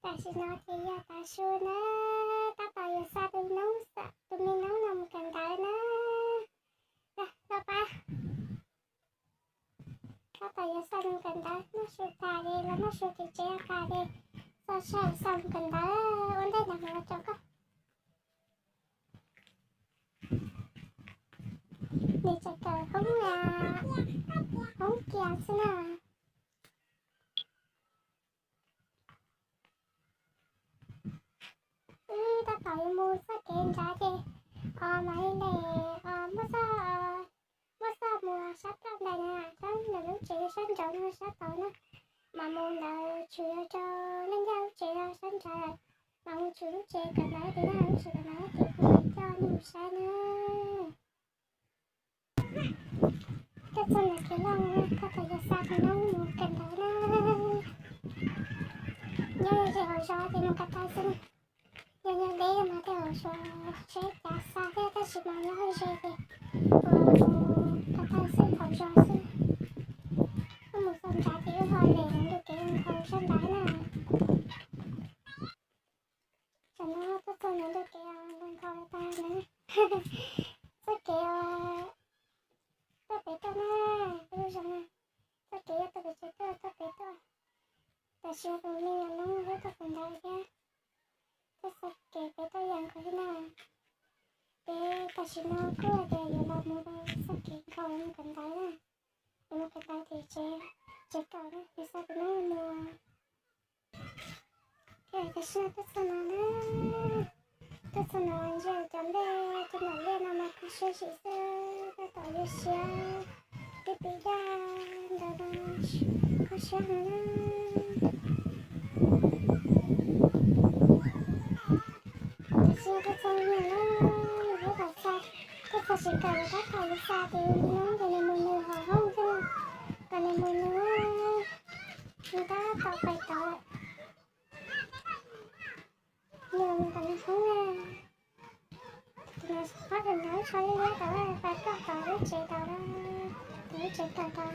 Tam sim no ces yog tav su na, tab tom yuav xa tus noob, tus me noob no mus kawm ntawv na. Los pab, tab tom yuav xa mus kawm ntawv, noj su tas ces los noj su ces tsev tas ces xa, xa mus kawm ntawv ua ntej ntawm mus los tso koj. Nws tseem kawm hoob, hoob kias xwb na. Wb tab tom yuav mus txoj kev nrad ces mam li, muab, muab txoj mus sab toj ntawd na, sab ntawm lub tsev sab nraud no sab tod na. Mas mus ntawd tsuas yog rau leej yawg lub tsev sab nrad lawm, mas mus txog lub tsev kawm ntawv ces yog lub tsev kawm ntawv ces kuv mam coj nej mus saib na. Tuaj txog ntawm kev loj no, koj tau yuav xa tus noob mus kawm ntawv na. Nyob ze hauv zos ces mus ko taw xwb. Yog nyob deb mas tej zaum tseem seb cav xa thiab, tab sis mas nyob ze ces mus ko taw xwb, hauv zos xwb. Wb mus txog nrad ces wb ho lem ntug kev nkhaus sab nrad na. Tam no tuaj txog ntawm ntug kev nkhaus tas na. Txoj kev tuaj pem tuaj na, kuv zoo na. Txoj kev tuaj pem tsev tuaj, tuaj pem tuaj. Tam sim tus me nyuam noob wb tuaj kawm ntawv thiab. Tuaj txoj kev pem tuaj yam nkhaus li na. Peb tam sim no kuj hais tias yuav los mus rau txoj kev nkhaus mus kawm ntawv na. Yuav mus kawm ntawv tim tsev, tsev kawm na, yuav xa tus noob mus. Thiab tam sim no tuaj txog no na, tuaj txog no ntsia cov nplej cov nram liaj no mas kho siab zim xwb, tab tom zoo siab, twb pib daj ntawd no, kho siab heev na. Tam sim no tuaj txog no na, yuav kom xa, tuaj txog tsev kawm tab tom yuav xa tus noob ces nws mus nws hauv hoob xwb na, kom nws mus nws, nws tab tom pais tod lawm. Nws mus kom nws hoob na. Tus no ob tug ntawd tsho liab liab tod, pais tod tom lub tsev tod, tom lub tsev kawm tod.